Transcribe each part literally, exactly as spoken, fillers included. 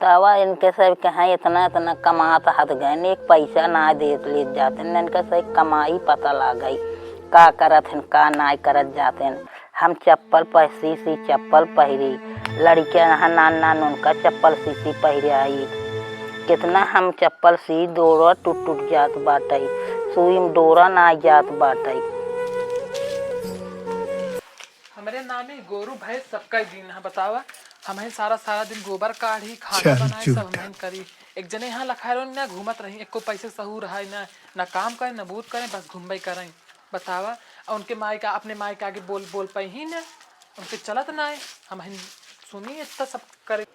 बाबा, इनके सब कहाँ इतना, इतना कमात हत गए, एक पैसा ना देत लेत जाते, इनके सब कमाई पता लाग गई, का करत हन, का ना करत जाते। हम चप्पल पह-, सी, सी चप्पल पहिरी, लड़कियां यहाँ नान, नान उनका चप्पल सी, सी पहिरे आई। कितना हम चप्पल सी, डोरा टूट, टूट जात बाटई, सुई में डोरा ना जात बाटई। हमरे नामी गोरू भैंस सबका ही दिन है, बतावा। हमहिन सारा, सारा दिन गोबर काढ़ी, खाना चल बनाई, सब चूतिया। हमहिन करी। एक जने यहाँ लखारों ना घूमत रही, एको पैसे सहूर है ना, ना काम करे, ना बूत करे, बस घूमबे करे। बतावा, और उनके माई का, अपने माई के आगे बोल, बोल पाई ही ना, उनके चलत ना है। हमहिन सुनी इतना सब करे।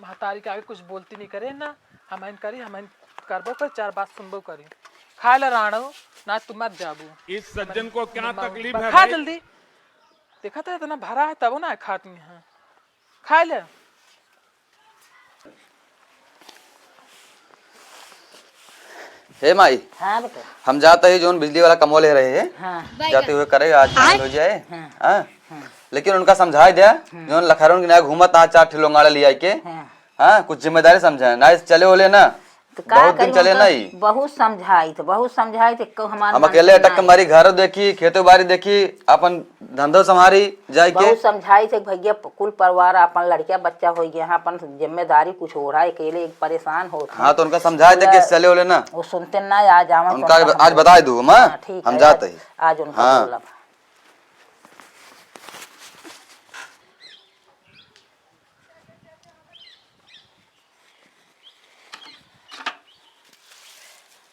महतारी के आगे कुछ बोलती नहीं करे ना, हमहिन करी, हमहिन करबो कर, चार बात सुनबो करी। खा ले राणो, ना तू मर जाबू। इस सज्जन को क्या तकलीफ है खा भाई? जल्दी। देखा था इतना भरा है तबो ना खाती हैं। खा ले। हे माई, हाँ बेटा। हम जात ही जोन बिजली वाला कमवा ले रहे हैं, हाँ। जाते हुए करे आज final हो जाए। हाँ। हाँ? हाँ। लेकिन उनका समझाई द्या, हम्म। जोन लखरौन के ना घूमत आ चार ठे लोंगाड़ा लिया के, हाँ। हाँ, कुछ जिम्मेदारी समझे, ना चले ओले ना, तो का बहुत दिन करी चले उनका, ना ही। बहुत समझाई थे, बहुत समझाई थे, कहूँ हमार हम मानते अकेले अटक के ना। मारी घर देखी, खेतो बारी देखी, अपन धंधो संभारी जाए के। बहुत समझाई थे भैया, कुल परिवार अपन लड़किया बच्चा हो गया है, अपन जिम्मेदारी कुछ हो रहा है, अकेले परेशान होत हैं। हाँ, तो उनका समझाए थे कि बोला, चले ओले ना। वो सुनते ना, आज आवा तो उनका उनका हम आज बोलब। बताए दू, हम, हाँ, ठीक हम है, जाते आज, ही। आज उनका हाँ। बोलब।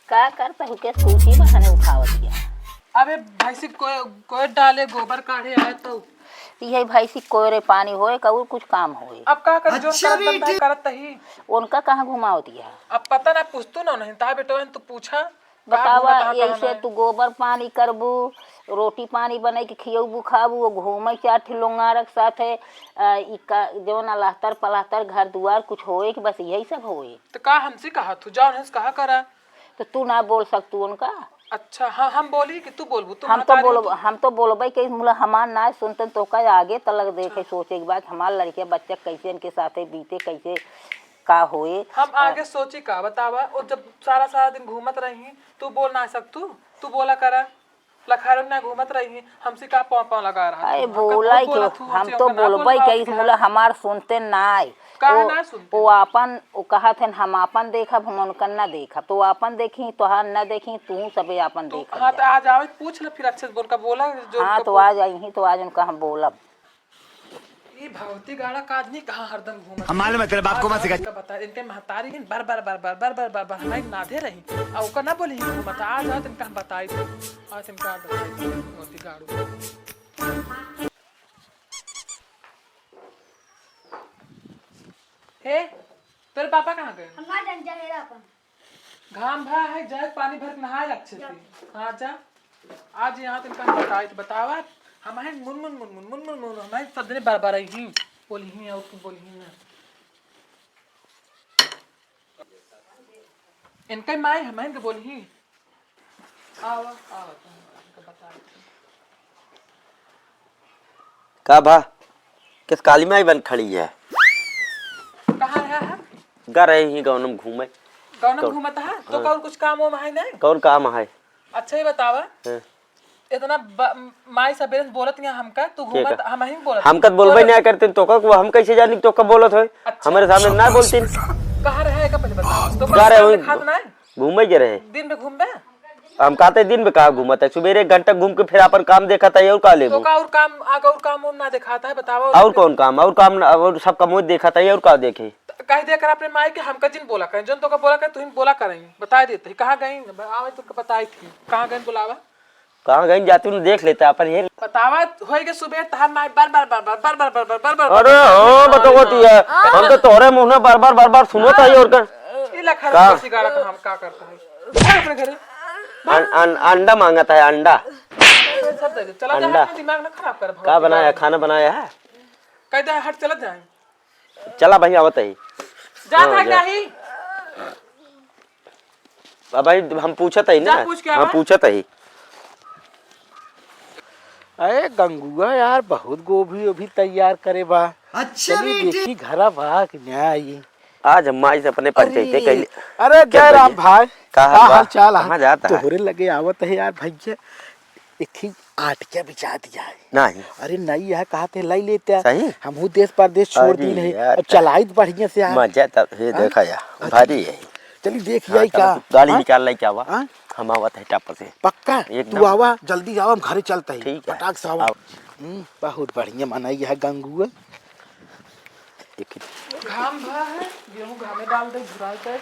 का करता हूँ के सूची बहाने उठावत गया। अबे भैंसी कोय, कोय डाले गोबर काढ़े आए तो। यही भैंसी कोयरे पानी होए का और कुछ काम होए। अब का कर, जोन अच्छा करत बंदा बेटी। करत ही। उनका कहाँ घुमावत गया? अब पता ना, पूछतू ना नहीं, ता बेटवा तू पूछा। का बतावा, घूमत हा, यही कहाँ से ना? तू गोबर पानी करबू, रोटी पानी बनाई के खियौबू खाबू, वो घूमे चार ठे लोंगारक साथे, आ, ई का, जवन अलहतर पलहतर घर दुआर कुछ होए कि बस यही सब होए। तो का हमसे कहा तू, जाओ नहीं कहा करा। तो तू ना बोल सकतू उनका? अच्छा, हाँ, हम बोली कि तू बोलबू, तू हम तो महतारी बोलब, तू हम तो बोलबे के मुला हमार ना सुनतन तो का आगे तलक देखे हाँ। सोचे के बाद हमार लड़के बच्चे कैसे इनके साथे बीते, कैसे का होए। हम आ, आगे सोची का बतावा, और जब सारा, सारा दिन घूमत रही, तू बोल ना सकतू, तू बोला करा। लखारो ना घूमत रही, हमसे का पाँव, पाँव लगा रहा अरे तू? हमका बोला बहुत ही बोला क्यों? तू, हम हमसे तो हमका ना बोलबे बोलवावत कही, है। मुला हमार सुनते ना आए। काहे ओ, ना सुनते? ओ आपन, ओ कहत हन, "हम आपन देखब, हम उनकन ना देखब।" तो आपन देखी, तोहार ना देखी, तू सबे आपन तू, देखब हाँ, तो जा। आज आवे, पूछ ले फिर अच्छे से, उनका बोला, जो हाँ, उनका तो बोल- आज आई ही, तो आज उनका हम बोलब। ई भगवती गाड़ा का आदमी कहाँ हरदम घूमत हम मालूम है, तेरे बाप को मत आज सिखा। इनका बता, इनके महतारी दिन बार, बार, बार, हमारी नाधे रही। आ ओकर ना बोली, हम बता, आज, आज इनका हम बताई थे। आज इनका बताई थे, भगवती गाड़ू। हे, तोरे पापा कहाँ गए? हम ना जान, जा हेरा अपन। घाम भा है, जाए पानी भर के नहाए अच्छे से। जा। हाँ, जा। आज यहाँ तनका हम बताए तो बतावा, हम हैं मुन, मुन, मुन, हम हैं सब जने बार, बार आई ही, बोली ही और तू बोली ही ना। इनका माई हम हैं तो बोली ही। आवा, आवा, तुम इनका बताए थे। का भा? किस काली माई बन खड़ी है? कहाँ रहा है? गा रहे ही गाँव में घूमे। गाँव में कौन? घूमत है? तो हाँ। कौन कुछ काम वाम है नहीं? कौन काम है? अच्छा, ये बतावा। हाँ। इतना ब-, माई सबेरे से बोलत यहाँ हमका, तू के घूमत, का? हम ही बोलत। हमका तो बोलबे तोर नहीं करते, तो का, वो हम कैसे जानी तो का बोलत है? अच्छा। हमारे सामने ना बोलती। कहाँ रहा है का पहले बता। तो गा रहे कौन हो। खात नहीं? घूमे के रहे। दिन में घूमबे? हम कहते दिन में कहाँ घूमत है, सुबेरे एक घंटा घूम के फिर अपन काम देखत है, और का लेबू? तो का और काम, आगे और काम उम ना देखाता है, बतावा। और कौन काम, और काम ना, और सब काम वो देखत है, और का देखे? त-, कह दिया कर अपने माई के, हमका जिन बोला करें, जौन तोका बोला करें, तू ही बोला करें, बता देते, कहाँ गई, आवे तो बताई थी, कहाँ गई बुलावा? कहाँ गई जाती हूँ, देख लेता अपन ये। बतावा, होए के सुबह तहार माई बर, बर, बर, बर। अरे हाँ, बतावत ही है। हम तो तोहरे मुँह में बार, बार, बार, बार सुनत है और कर। ये लखा का? रहा है, सिगारेट हम का करता है? भाग अपने घरे। अं-, अं-, अंडा मांगत है, अंडा। सब दे दे। चला जा, अंडा। अपना दिमाग ना खराब कर, का भगवान बनाया, की खाना बनाया है? कह दे, हट, चला जाए। चला भाई, आवत है। जा हाँ, भाग जा। नहीं। अब भाई, हम पूछत है ना। जा, पूछ के हाँ, आवा। पूछत है। अरे गंगुआ यार, बहुत गोभी ओभी तैयार करे बा। अच्छा चली बेटी। देखी घरा बा कि ना आई। आज हम माई से अपने परिचय अरे, ते कैली। अरे क्या जय राम भैया? भाई, का का हाल बा? हाल चाल है? कहाँ जाता है? तोहरे लगे आवत है यार भैया, एक ही आटकिया बिछा दिया है। नहीं। अरे नहीं, यह कहा थे लाई लेते हैं। सही? हमहू देश परदेश छोड़ अरे दी नहीं। यार, अब चलाई तो बढ़िया से यार। मजा तब, ये हाँ? देखा यार, अच्छा। भारी है। चली देख हाँ, आई चलो, का? तू गाड़ी हाँ? निकाल लाई क्या हुआ? हाँ? हम आवत है टाप से। पक्का? एकदम। तू आवा, जल्दी आवा, हम घरे चलते हैं। ठीक है। पटाक से आवा। आओ। हम्म, बहुत बढ़िया मनाई है गंगुआ। एक ही घाम भा है, गेहूं घामे डाल दे, झुराए के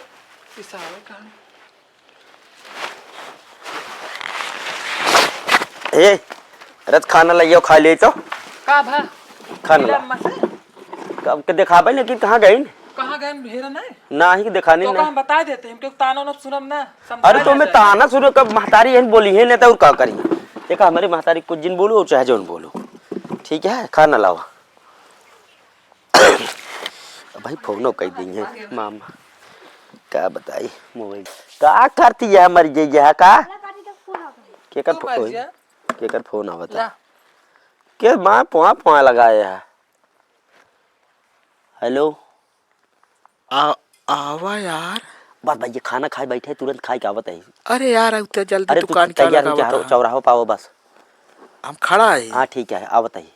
पिसावे का। ए, रथ खाना लइयो, खा ले तो। का भा? खाना ला। अम्मा से? कब के देखाबे ना कि कहाँ गइन? कहाँ गइन, हेरा नहीं? ना ही देखानी तो ना। हम बता देते हैं, क्योंकि ताना ना सुनम ना, समझा अरे तो मैं जाए। ताना सुनो, कब महतारी यही बोली है ना तो और का करी? देखा, हमारी महतारी कुछ जिन बोलो, चाहे जौन बोलो, ठीक है, खाना लावा। भाई फोनो कई दी है मामा, का बताई मोबाइल का करती है, मर गई है का? केकर तू मर फो-, जा। केकर फोन आवता? ला। के माँ पोआ पोआ लगाए है। हेलो। आ, आवा यार। बस भैया खाना खाए बैठे, तुरंत खाए के आवत है। अरे यार, अब तो जल्दी अरे तू दुकान क्या तैयार हो, लगावत चौराहा, है? चौराहा पावो बस। हम खड़ा है। हाँ ठीक है, आवत है।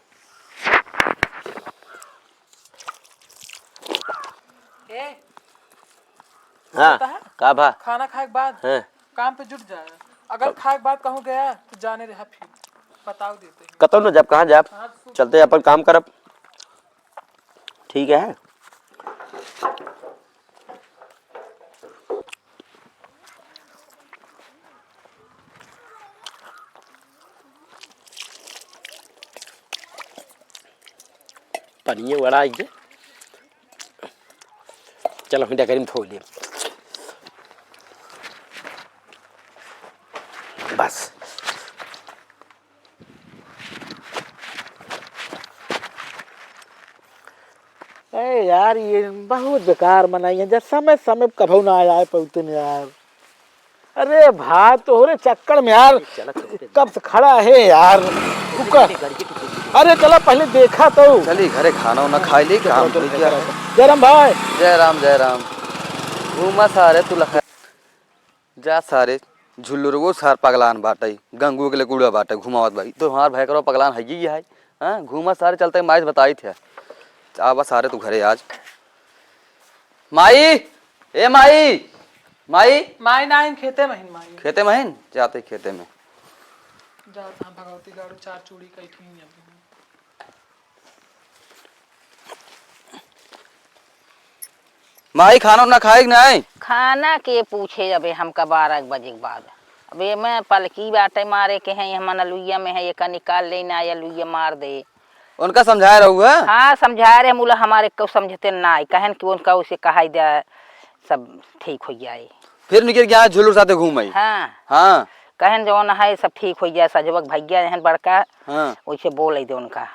ए, हाँ, सुनता है? का भा? खाना खाए के बाद हाँ। काम पे जुट जाए। अगर कब? खाए के बाद कहूँ गया तो जाने रहा फिर। बताओ देते हैं। कतौ न जाब, कहाँ जाब? हाँ, तो चलते अपन काम करब। ठीक है। पनिया बड़ा आई है। चलो, हम डगरी में धो लिए। बस। ए यार, ये बहुत बेकार मनाई है, जब समय समय कभू ना आए, आए पौते न यार। अरे भाई, तोहरे चक्कर में यार, कब से खड़ा है यार। रुका। अरे चला, पहले देखा तो। चली घरे खाना उना खाई ली, काम हो गया है। जय राम भाई। जय राम, जय राम। घूमा सारे तू लखा। जा सारे, झुल्लुरवो सार पगलान बाटइ, गंगू के ले गुड़ा बाटइ, घुमावत बाई। तो हमार भैकरो पगलान हइये है, हाँ? घूमा सारे चलते माई से बताई थे। आवा सारे तू घरे आज। माई, ए माई, माई। माई नाइन खेते महिन माई। खेते महिन? जाते खेते में। जात हाँ भगवती गाड़ू चार चूड़ी कई ठिन अभी। माई, खाना उना खाए कि नाई? खाना के पूछे अबे हमका बारह बजे के बाद। अबे मैं पलकी बाटे मारे के हैं, हम अलुइया में है, एका निकाल ले ना, अलुइया मार दे। उनका समझाए रहू है? हाँ, समझाए रहे, मुला हमारे को समझते नाई, कहन कि उनका उसे कहाई दे, सब ठीक हो जाए। फिर निकल गया झुलुर साथे घूम आई? हाँ। हाँ। कहन जौन है, सब ठीक हो जाए, सजवक भैया रहन बड़का, हाँ। वैसे बोल दे उनका।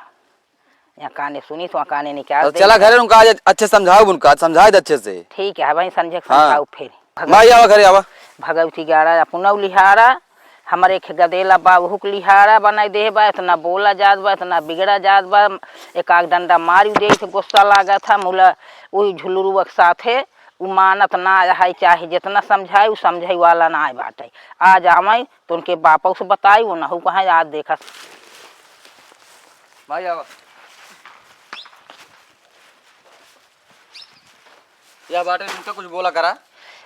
यहाँ काने सुनी तो काने निकाल तो दे। चला घरे उनका आज अच्छे समझाओ, उनका आज समझाए दे अच्छे से। ठीक है, वहीं संझे के हाँ। समझाओ फिर। भगव-, माई आवा घरे आवा। भगवती गाड़ा अपनौ लिहारा, हमरे एक गदेला बा उहुक लिहारा बनाई दे बा, इतना बोला जात बा, इतना बिगड़ा जात बा, एक आध डंडा मारी दे से गुस्सा लागत है, मुला वही झुलुरुआ के साथे उ मानत ना है, चाहे जितना समझाए, उ समझे वाला ना बाटे। आज आवे तो उनके बापौ से बताई, वो नहु कहाँ आज देखा। भाई आवा। या बाटे इनका कुछ बोला करा।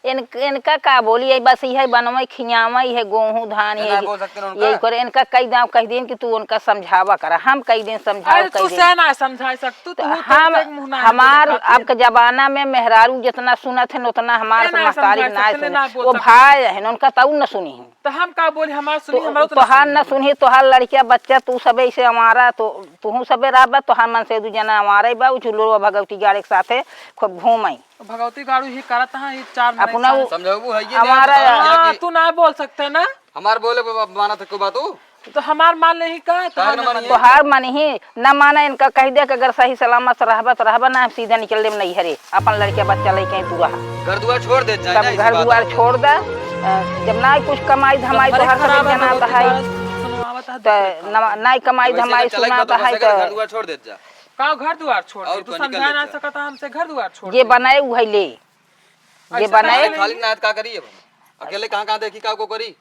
इन-, इनका का बोली, ये बस यही बनवे खियावे, ये गोहूं धान, ये ये ना बोल सकते ना उनका। ये करे, इनका कई दाव कह दिन कि तू उनका समझावा करा, हम कई दिन समझाओ, अरे कई तू दिन। से ना समझा सकतू, तो तू हम, तो मुंह ना हमार बोले खातिर। अब के जमाना में मेहरारू जितना सुनत है उतना हमार ए ना महतारी समझा ना सकते, सुनी। ना बोल वो सकते। भाई है उनका तऊ न सुनी। तो हम का बोली, हमार सुनी, तो हमार तो तोहार न सुनी। सुनी, तोहार लड़किया बच्चा, तू सबे इसे हमारा, तो तुहू सबे रहबा, तोहार मन से दू जना हमारे बा, उ झुलुआ भगवती गाड़े के साथे खूब घूमे। भगवती गाड़ू ही करत हाँ, ये चार महीने अपना से। उ समझाबू है ये हमारा नहीं, हाँ, कि तू ना बोल सकते ना। हमार बोले ब-, ब-, मानत है को बात उ? तो हमार मान नहीं का, काहे तोहार न ना मानिए? माने। तोहार मन ही ना माने, इनका कह दे कि अगर सही सलामत से रहबा तो रहबा, ना हम सीधा निकल लेब नैहरे, अपन लड़के बच्चा लेके ही तू रहा। घर दुआर छोड़ देत जाए तब ना, इसी घर बात दुआर में। छोड़ दे, अ, जब ना कुछ कमाई धमाई घर तोहार सब खराब है, जना बहुत तहाई, खराब है, सुनवावत है तो दूसरे काम। ना, ना कमाई जब ऐसे धमाई चलेगा सुना तो तहाई बस तो घर दुआर छोड़ देत जा। का घर दुआर छोड़ और दे? तू कौन निकल समझा ना लेता? सकता हमसे, घर दुआर छोड़ ये दे। बनाए उहै ले, ये ऐसा बनाए। नहीं। खाली ना का करी अब? अकेले कहाँ कहाँ देखी का को करी?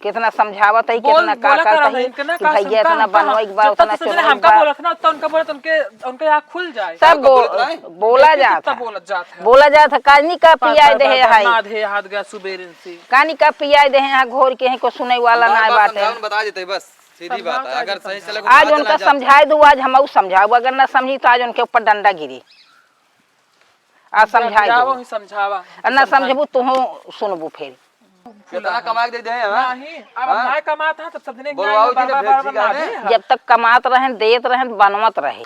कितना समझावत है, बोल, कितना का बोला करत करा है है इनके ना, कि का भैया सुनता इतना हमका? बनवाई के बा, जब तक उतना तुझे चुनवाई के हमका बा। बोलत ना, तो उनका बोलत उनके, उनके आँख खुल जाए। सब सबका बो-, बोलत रहे? बोला देखिए जात कितना है। बोलत जात है। बोला जात है, कानी का बार, पियाए बार, दे बार, है बार हाय। ना दे हाथ गया सुबेरे से। कानी का पियाए दे है, यहाँ घोर के है, को सुनने वाला बार, ना बार बाटे। समझावन बता देते बस, सीधी समझाओ बात है। तो अगर आगे सही समझाओ। चले आज उनका समझाए दो, आज हम समझाओ, अगर ना समझी तो आज उनके ऊपर डंडा गिरी। आ समझाई जाओ, दो। ही समझावा। आ ना समझाई। समझबू, तुहू सुनबू फिर। कितना कमा के दे दे हैं, हाँ? नहीं, अब हम हाँ? ना कमात हैं, तब सब दिन एक बोलवाओ ना जी, बार, बार, भेज बार, दी बार ना जाने। दे। जब तक कमात रहें, देत रहें, बनवत रहे।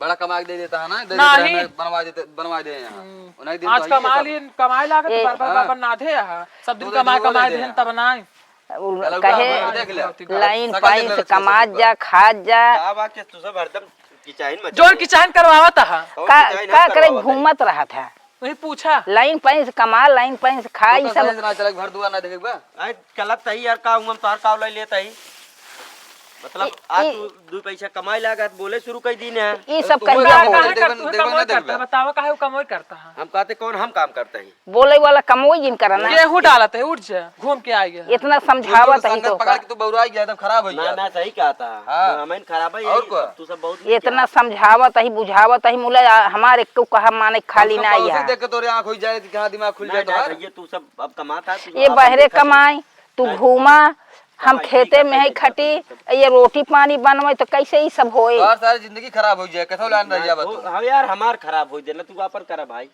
बड़ा कमा के दे देता है ना, दे देता नहीं। है, बनवा देते, बनवा दे यहाँ। हम्म। उन्हें दिन आज तो आइए कमा सब। लिए, कमाए लागे तो ए। बार, बार, बार, हाँ। बार ना दे यहाँ। सब दिन तू तो कमाए, दो दे कमाए दे देन यहाँ। तब ना आई। उ चलो, कहे, उठा, देखि ले। लाइन सगल पाइन देखि से ले, कमात सगल। जा, खात जा। का बा कि तू सब हरदम किचाइन मचा जोन है। किचाइन करवावत हा। कौन का, किचाइन का हम करे, करवावत है? घूमत रहत है। वही पूछा। लाइन पाइन से कमा, लाइन पाइन से खा, तो ई तो सब। सही से ना चले, घर दुआर ना देखे बा। आई चलत ही यार, का हुआ, हम तोहर का ले लेत ही। मतलब, ई, आज ई तू दू पैसा कमाए लागत, बोले शुरू कर दीन है। ई सब तो कहिया बोल, हो? काहे देखबे, कर, तू देखबे कमाई ना करता देखबे। है, बतावा काहे वो कमाई करता है? हम कहते कौन हम काम करते हैं? बोले वाला कमोई जिन करना। गेहूं डालत है, उठ जा, घूम के आ गया। इतना तू समझावत तो ही संगत तो पकड़ का। के तू बौराई गया, एकदम खराब हो ना, गया। ना, सही कहा था। हाँ। ना, हमें खराब है, और यही का? तू सब बहुत इतना समझावत ही, बुझावत ही, मुला आ, हमारे को कहा माने खाली हम ना कौन से यहाँ। देख के तोरे आँख हो जाए कि कहाँ दिमाग खुल ना, जाए ना, तोहार? भैया, तू सब अब कमाता, तू ये आपन बहरे देखा तू। कमाए, तू ना, घूमा, हम कमाई खेते ठीक में है, है, खटी, ठीक है। ये रोटी पानी बनवे तो कैसे ई सब होए? तोहार सारी जिंदगी खराब हो जाए, कैसे लान रह ना, जाबा वो, तू? हाँ यार, हमार खराब हो जाए ना, तू आपन करा भाई।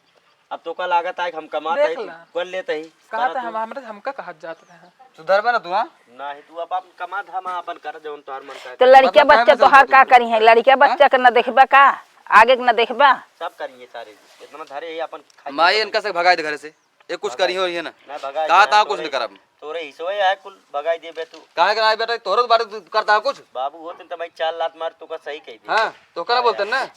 अब तोका लागत है कि हम कमात देख है, ला। कर लेत है। कहा करा था तू। हम, हमरे, हमका कहत जात रहे। सुधरबे ना तू, हाँ? नाही, तू अब, अब कमा धामा अपन कर, जौन तोहार मन करे। तो लड़किया मतलब, बच्चा काहे में तोहार का सुधरबे? करी है? लड़किया हाँ? बच्चा के न देखबा का? आगे के न देखबा? सब करिए सारे। इतना धरे ही अपन खाई माई पकड़। इनका से भगाई दे घरे से। ये कुछ भगाई। करियो ये ना। ना भगाई कहा दे, ता कुछ तोरे, नहीं करब। तोरे हिस्सो है कुल भगाई देबे तू। काहे के ना बेटा, तोरे बारे तू करता है कुछ? बाबू होते तो भाई चार लात मार तोका सही कह दे। हाँ, तो करा बोलते ना।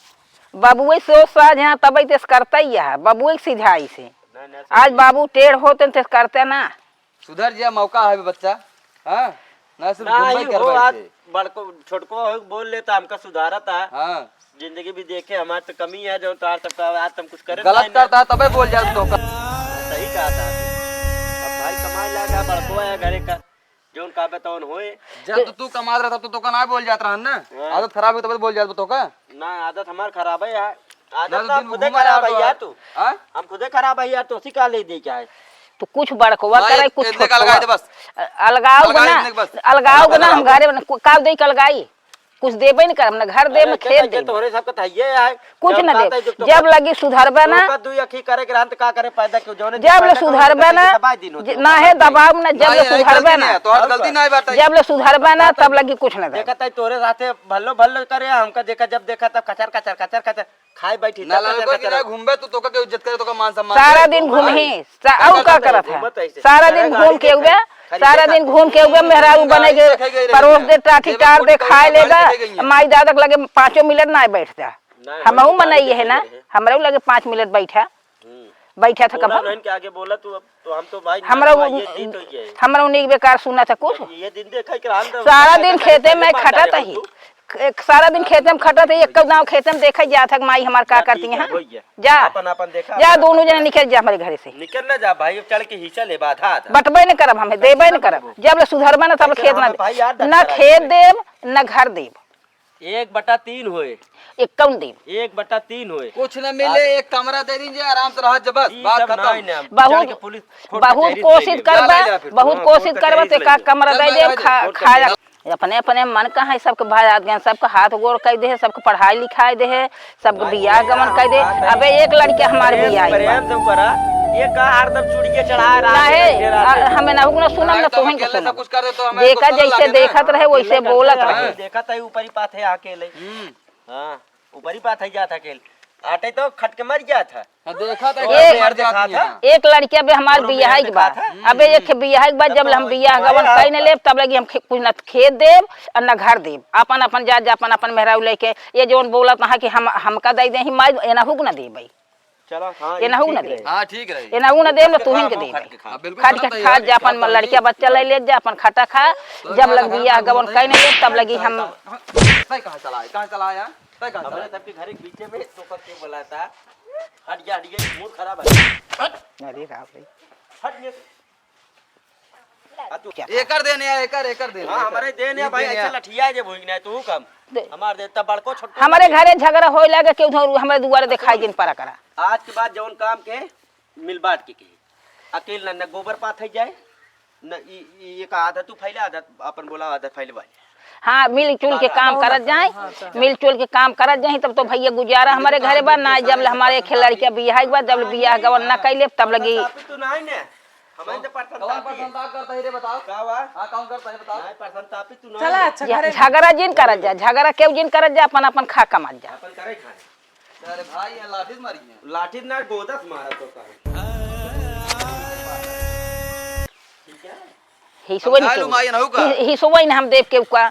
बाबुए सोच साझ यहाँ तबे तेस करता ही है, बाबुए के सिझाई से। ना, ना, आज सही। बाबू टेढ़ होते तेस करते ना। सुधर जा, मौका है बच्चा। हाँ? ना सिर्फ ना, घूमबे ई करबे हो, आज ऐसे। बड़को, छोटको हो, बोल लेता, हमका सुधारता। हाँ। जिंदगी भी देखे, हमार तो कमी है, जो तोहार सबका, आज तुम कुछ करे गलत नहीं ना। करता है, तबे बोल जात तोका। सही कहा था। अब भाई कमाए लागा, बड़को है घरे का, जौन कहबे तौन होए। जब तो तू कमात रहा, तब तो तोका ना बोल जात रहन ना। हाँ। आदत खराब हो, तबे बोल जात तोका। ना, आदत हमार खराब है यार। आदत ना तो तो हम दिन खुदे घूमा खराब यार है तो यार यार। तू। हाँ? हम खुदे खराब है यार, तो उसी का ले दे क्या है? तो कुछ बड़कवा भाई, करे, कुछ इतने का छोटकवा। लगाए दे बस। अ-, अलगाओ अलगाए बना, इतने बस। अलगाओ अलगाओ बना, हम बना। घरे बना, कु-, का दे के अलगाई? कुछ देबे न करब, न घर देब, अरे, न खेत देखे, देब। तोहरे सबके तो हइये है। कुछ जब न बात देब। है, जब तो जब कर-, लगी सुधरबे ना। तो का दुई अखी करे के रहन त का करे पैदा क्यों? जौने जब ले पैदा करो, सुधरबे तो ना, दबाई दिन हो जे-, तो। ना है दबाब ना, जब ना, ले ये सुधरबे गलती ना। नहीं है, तोहर और गलती का? नहीं बात है। जब ले सुधरबे ना, बात है। तब लगी कुछ न देब। देखत है तोरे साथे भल्लो भल्लो करे, हमका देखा, जब देखा तब कचर कचर कचर कचर। खाए बैठी, ना तब लाल तक कोई तक गिरा तक। घूमबे तू, तोका के इज्जत करे, तोका मान सम्मान सारा करे। दिन घूम ही, सा-, और का करत है? घूमत ऐसे। सारा दिन घूम के उबे, सारा दिन घूम के उबे, मेहरारू बने के परोस दे, टाठी टार दे, खाए लेगा। माई दादा के लगे पाँचों मिनट ना बैठता। हमहू मनई है ना, हमरो लगे पाँच मिनट बैठा। हम्म। बैठा था बोला कब? ना इनके आगे बोला तू, अब तो हम तो भाई हमरा ना, उ-, ये चीज तो ये है। हमरा उन्हीं के बेकार सुना था कुछ। ये दिन देखा कि राम तो सारा दिन खेते में खटत ही। एक सारा दिन खेते में खटत ही, एक गाँव खेते में देखा जात है कि माई हमार का करती है। जा, अपन, अपन देखा, जा, अपन दोनों जने निकल जा हमारे घरे से। निकल ना जा भाई, चल के हिस्सा ले, बाधा था। बटबे न करब, हमें देबे न करब। जब ले सुधरबे ना, तब ले खेत ना, भाई यार, ना खेत देब, ना घर देब। एक बटा तीन होए। एक कौन देब? एक बटा तीन होए। कुछ न मिले, एक कमरा दे दीजिए, आराम से रहा, जबस, ई बात सब खत्म। नहीं, नहीं, बहुत, चल के पुलिस, कोर्ट बहुत कचहरी से कोशिश ले ले। करबा, जा, जा फिर। बहुत हाँ, कोशिश कोर्ट करबा, कचहरी तो से एक ले ले। कमरा चल दे भाई, देब, जा, खा-, कोर्ट खाया। कचहरी। अपने, अपने मन का है, सबके भाई आदमी, सबके हाथ गोड़ कह दे, सबके पढ़ाई लिखाई दे, सबके बियाह गमन कह दे। अबे एक लड़के हमारे प्रेम, बियाह प्रेम से करा, ये का हरदम चूड़िए चढ़ाए रहा है, नहीं, घेरा आ, है। हमें ना हुक ना सुनम ना, तोहन के अकेले सुनम। सब कुछ कर दे तो हमें जेका गुस्सा जैसे लागे ना। देखत रहे, वैसे अकेले बोलत करते रहे। हैं, देखत है ऊपरी पाथे अकेले। हम्म। हाँ, ऊपरी पाथे जात अकेले। आटे तो खट के मर जात है। हाँ, देखा था, एक, मर जात है। एक लड़किया बे हमार बियाह के बाद, अबे एक बियाह के बाद जब हम बियाह गवन कई न लेब, तब लगी हम खे-, कुछ न खेत देब और न घर देब। अपन, अपन जात, अपन, अपन मेहरारू लेके, ये जौन बोलत ना कि हम, हमका दे दे ही माई, एना हुक न देबै। चला, हाँ, ये ना हो ना दे। हाँ, ठीक रही। ये ना हो ना दे, ना तू ही के दे। हाँ, बिल्कुल, खट के खा जा, अपन लड़किया बच्चा ले ले जा, अपन खटा खा, जब लग बियाह गवन कहीं नहीं, तब लगी हम। कहाँ चला है, कहाँ चला है? हमारे सबके घर के बीचे में तो कब के बोला था? हट जा, हट जा, मूड खराब है। अरे राम रे। हट ये। आ तू क्या? एकर देने है, एकर, एकर देने हाँ, है, हमारे एकर। देने है भाई, देने ऐसे है। लठिया जे भोई ना तू कम। दे। हमार दे तब बड़को छोटको हमारे लगे। घरे झगड़ा होए लागे, केहू तो हमारे दुआरे दिखाई जिन परा करा। आज के बाद जौन काम के मिल बांट के कही। अकेल न, न गोबर पाथै जाए, न ई, ई एक आधा तू फैले, आधा अपन बोला, आधा फैले वाले। हाँ, मिलजुल के काम करत जाए, मिलजुल के काम करत जाए, तब तो भैया गुजारा हमारे घरे बा ना। जब ले हमारे एक लड़किया बियाह के बाद, जब ले बियाह गवन ना कैले, तब लगी। तापी तू ना है ने, हमें तो पटसन कौन तापी पटसन है। ताप करता है रे, बताओ? का बा? हाँ, कौन करता है, बताओ? नहीं, पटसन तापी तू ना चला, है। अच्छा, या घरे झगड़ा जिन करत जा, झगड़ा केहू जिन करत जा, अपन, अपन खा कमात जा। अपन करे खाए। अरे भाई, यहाँ लाठी से मारी है। लाठी ना, गोदा से मारा तो का है। ठीक है? हिसुआ समझा नहीं लू माई, केहू। नहु का? हि-, हिसुआ ही ना हम देव केहू का,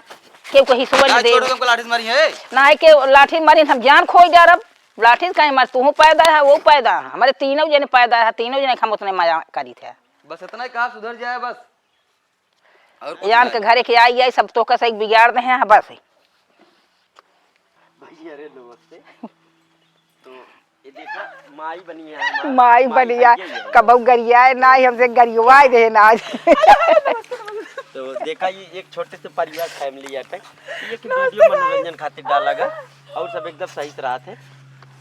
केहू का हिसुआ ना नहीं देव। छोड़ो, तुमको लाठी से मारी है। ना है के लाठी मारी, हम जान खोई जा रब। लाठी से कहीं मार, तू पैदा है, वो पैदा है, हमारे तीनों जने पैदा है, तीनों जने के हम उतने मजा करी थे। बस इतना ही कहा, सुधर जाए बस। और कुछ यान नहीं। के घरे के आई, आई सब तो का सही बिगाड़ दे हैं, हाँ, बस। भैया रे नमस्ते। तो ये देखा, माई बनी है हमार। माई माई बनी है, बन गई है। कबहू गरियाए ना, हमसे गरियवाए दे ना आज। तो देखा, ये एक छोटे से परिवार family है, ये कि video मनोरंजन खातिर डाला गया और सब एकदम सही से रहत है।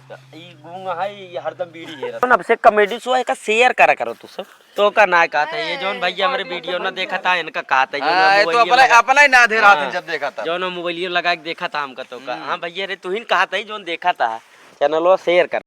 तो ई गूंगा है, ये हरदम बीड़ी है। अब से comedy show है, का share करा करो तू सब। तो का ना कहत है, ये जौन भैया हमरे video ना देखत है, इनका कहत है, जौन हाँ, ये तो मोबाइलियो अपना, लगा, अपना ही ना दे रहा था हाँ, जब देखा था। जौन मोबाइलियो लगा के देखत है हमका तो का। हम्म। हाँ भैया रे, तू ही कहत है, जौन देखत है, channelवा share कर।